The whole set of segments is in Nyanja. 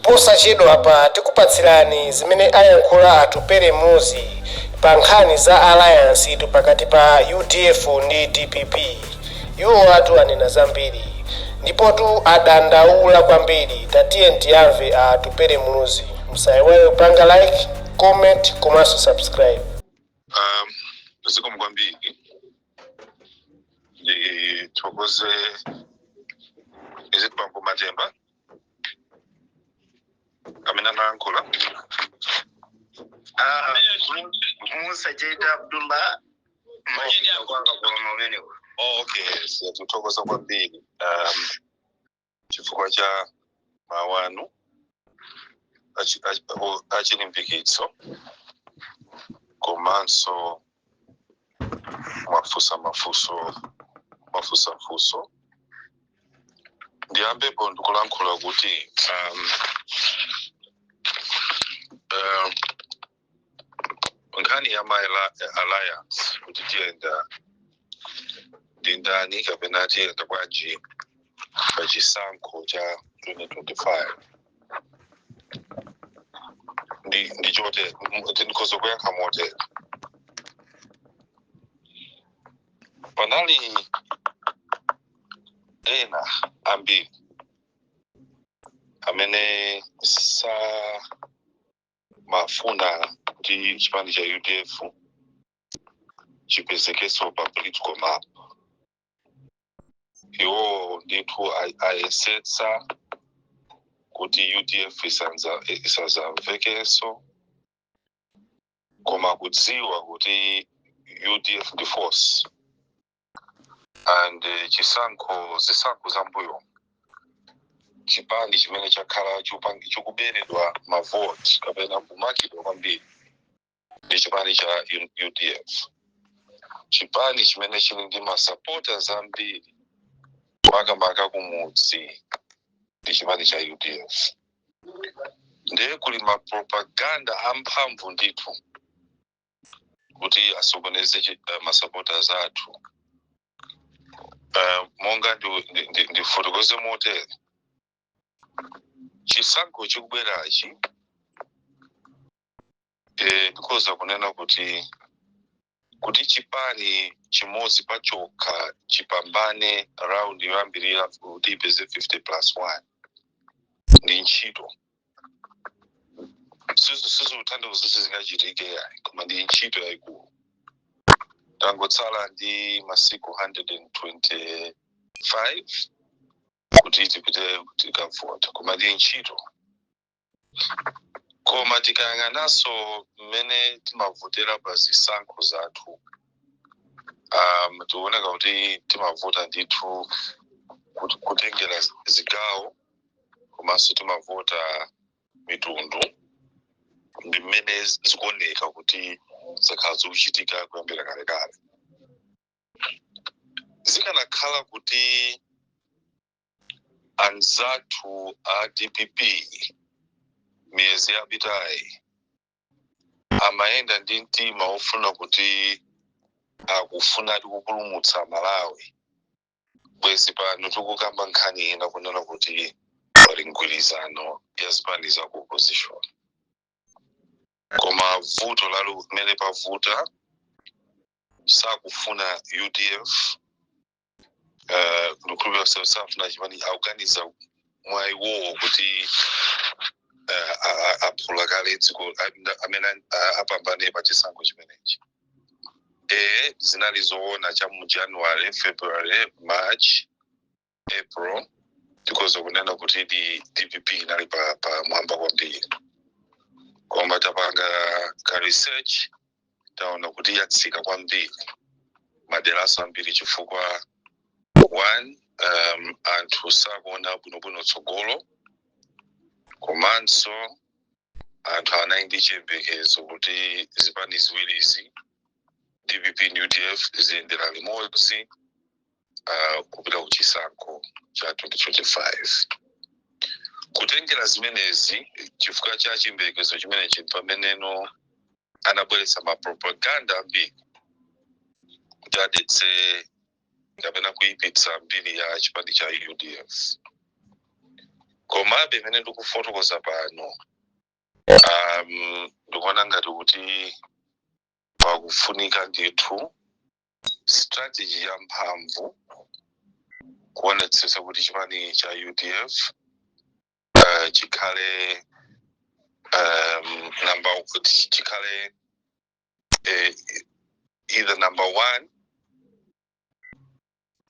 Posachedwapa tikupatsirani zimene ayankhula Atupele Muluzi pa nkhani za alliance pakati pa UDF ndi DPP. Iwo atu anena zambiri ndipotu adandaula kwambiri. Tatiye tiyamve a Atupele Muluzi. Musayiwale kupanga like, comment komanso subscribe. Zikomo kwambiri. Ndithokoze, is it Bambo Matemba amene analankhula? Ah, Musa Jeda Abdullah machita kwanga koma umeneko. Oh, okay, yes, tikuthokoza kwambiri chifukwa cha mawu anu achilimbikitso, komanso mwafunsa mafunso, mwafunsa funso. Ndiyambepo ndikulankhula kuti nkhani ya ma alliance, kuti tiyenda ndi ndani kapena tiyenda bwanji pa chisankho cha 2025, ndi chote ndikhoza kuyankha motere. Panali ena ambiri amene samafuna kuti chipani cha UDF chipezekenso pa political map. Iwo ndithu ayesetsa kuti UDF isazamvekenso, koma kudziwa kuti UDF ndi force and chisankho, zisankho zambuyo, chipani chimene chakhala chikuberedwa mavoti kapena kumakidwa kwambiri ndi chipani cha UDF. Chipani chimene chili ndi masupporters ambiri, makamaka kumudzi, ndi chipani cha UDF. Ndiye kuli mapropaganda amphamvu ndithu kuti asokoneze masupporters athu. Monga ndifotokoze motere, chisankho chikubwerachi, ndikhoza kunena kuti chipani chimodzi pachokha chipambane round yoyambirira kuti ipeze 50 plus 1 ndi ntchito. Sizikutanthauza kuti zingachitike yayi, koma ndi ntchito yayikulu. Tangotsala ndi masiku 125 kuti tipite tikavota, koma ndi ntchito. Koma tikayang'ananso mmene timavotera pa zisankho zathu, tikuoneka kuti timavota ndithu kutengera zigawo, komanso timavota mitundu. Ndi mmene zikuoneka kuti zakhala zikuchitika kuyambira kalekale. Zikanakhala kuti anzathu a DPP miyezi yapitayi amayenda ndi mtima ofuna kuti akufuna tikupulumutsa Malawi, bwezi pano tikukamba nkhani ina, kunena kuti pali mgwirizano ya zipani za ku opposition. Koma vuto lalo limene pavuta, sakufuna UDF, ndikhulupirira safuna chipani, akuganiza mwa iwowo kuti aphula kale dziko amene apambane pa chisankho chimenechi. Zinali zoona cha mu January, February, March, April, tikhoza kunena kuti di DPP inali pa mwamba kwambiri, koma tapanga ka research, taona kuti yatsika kwambiri maderaso ambiri, chifukwa one, anthu sakuona bwinobwino tsogolo, komanso anthu anali ndi chiyembekezo kuti zipani ziwirizi, DPP ndi UDF, ziyendera limodzi kupita ku chisankho cha 2025. Kutengera zimenezi, chifukwa cha chiyembekezo chimenechi, pameneno anabweretsa mapropaganda ambiri kuti adetse kapena kuyipitsa mbiri ya chipani cha UDF. Komabe imene ndikufotokoza pano, ndikuona ngati kuti pakufunika ndithu strategy ya mphamvu kuonetsetsa kuti chipani cha UDF chikhale number, chikhale either number one,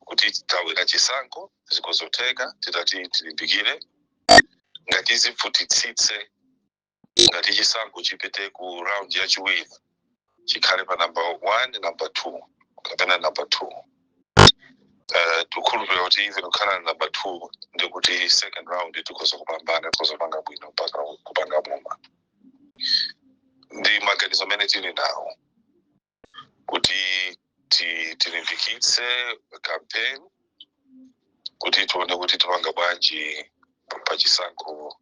kuti tawina chisankho, zikozotheka titati tilimbikire. Ngati zivutitsitse, ngati chisankho chipite ku round yachiwiri, chikhale pa number one, number two kapena number two. Tikhulupirira kuti even kukhala number two, ndikuti second round tikhoza kupambana, tikhoza kupanga bwino mpaka kupanga boma. Ndi maganizo amene tili nawo kuti tilimbikitse campaign, kuti tione kuti tipanga bwanji pa chisankho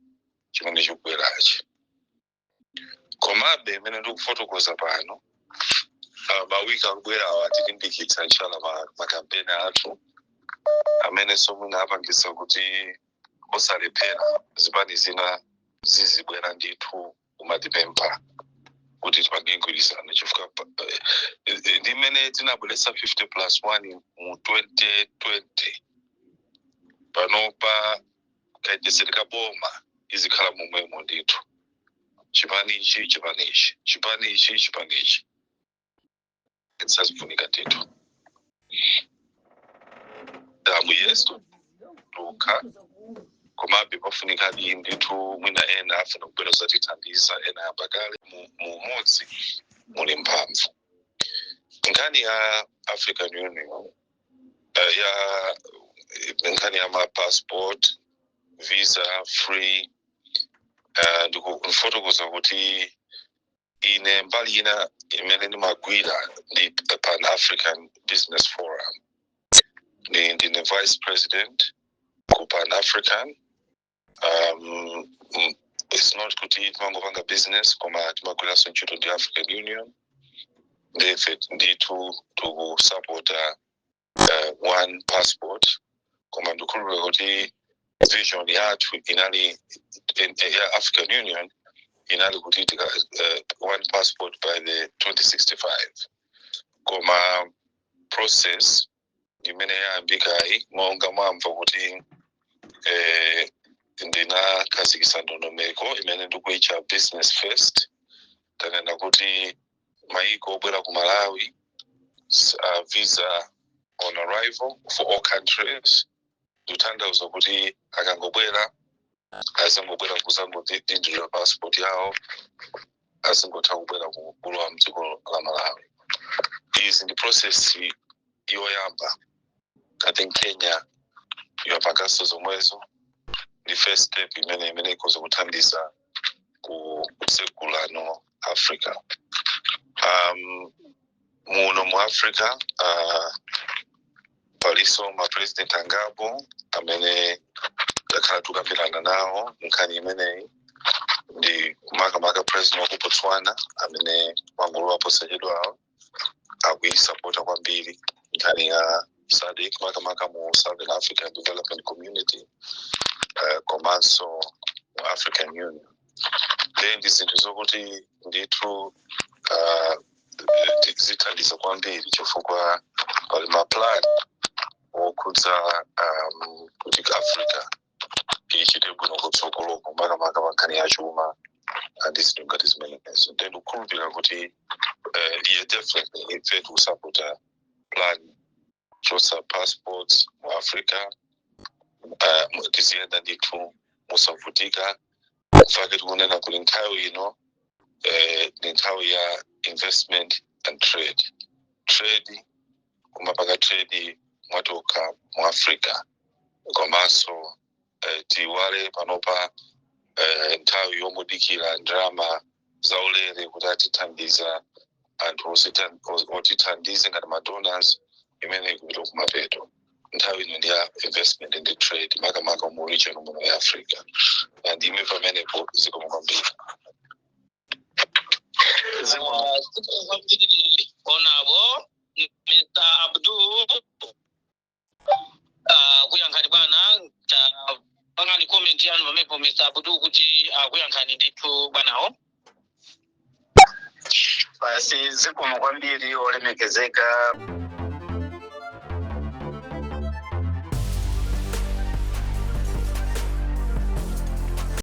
chimene chikubwerachi. Komabe imene ndikufotokoza pano, mawiki akubwerawa tilimbikitsa inshallah makampeni athu amene somwina apangisa kuti osalephera zipani zina zizibwera ndithu kumatipempha kuti tipange mgwirizano, chifukwa ndi mmene tinabweretsa 50 plus 1 mu 2020. Panopa kayendetsedwe ka boma izikhala momwemo ndithu, chipanichi, chipanichi, chipanichi, chipanichi, sazifunika ndithu damu yesu tukha. Komabe pafunikadi ndithu mwina ena afuna kubwera kuzatithandiza, ena ayamba kale. Mu umodzi muli mphamvu. Nkhani ya African Union, ya nkhani ya ma passport, visa free, ndikufotokoza kuti ine mbali ina imene ndimagwira ndi Pan African Business Forum. Ndine vice president ku Pan African. It's not kuti timangopanga business, koma timagwiranso ntchito ndi African Union. Ndife ndithu tikusapota one passport, koma ndikhulupirira kuti vision yathu inali ya African Union inali kuti one passport by the 2065, koma process imene yayambikayi, monga mwamva kuti ndinakhazikitsa ndondomeko imene ndikuitcha Business First. Tanena kuti maiko obwera ku Malawi, visa on arrival for all countries. Ndikutanthauza kuti akangobwera, azingobwera kuzangodindilira passport yawo, azingotha kubwera kulowa mdziko la Malawi. Izi ndi process yoyamba. I think Kenya yapanganso zomwezo. Ndi first step imene ikhoza kuthandiza kutsekula Africa. Muno mu Africa, paliso ma president angapo amene takhala tikukambirana nawo nkhani imeneyi, ndi makamaka president wa ku Botswana amene wangolowa posachedwawo, akuyisapota kwambiri nkhani ya SADC, makamaka mu Southern African Development Community, komanso mu African Union. Then ndi zinthu zokuti ndithu zithandiza kwambiri, chifukwa pali maplan okhudza kuti Africa ichite bwino kutsogoloko, makamaka pa nkhani ya chuma ndi zinthu ngati zimenezo. Then ndikukhulupirira kuti iye definitely ife tikusapota plan chosa passports mu Africa, tiziyenda ndithu musavutika. Mfake tikunena kuti nthawi ino ni nthawi ya investment and trade. Trade, kumapanga trade mwatokha mu Africa, komanso tiwale panopa nthawi yomudikira ndalama zaulere kuti atithandiza anthu otithandize ngati madonors, imene ikupita kumapeto. Nthawi ino ndi ya investment and trade, makamaka mu region muno ya Africa. Ndime pamenepo, zikomo kwambiri. Kwambiri, Honorable Mr. Abdul. Kuyankhani bwana, Pangani comment yanu pamenepo, Mr Abdul, kuti akuyankhani ndithu bwanawo. Basi, zikomo kwambiri, olemekezeka.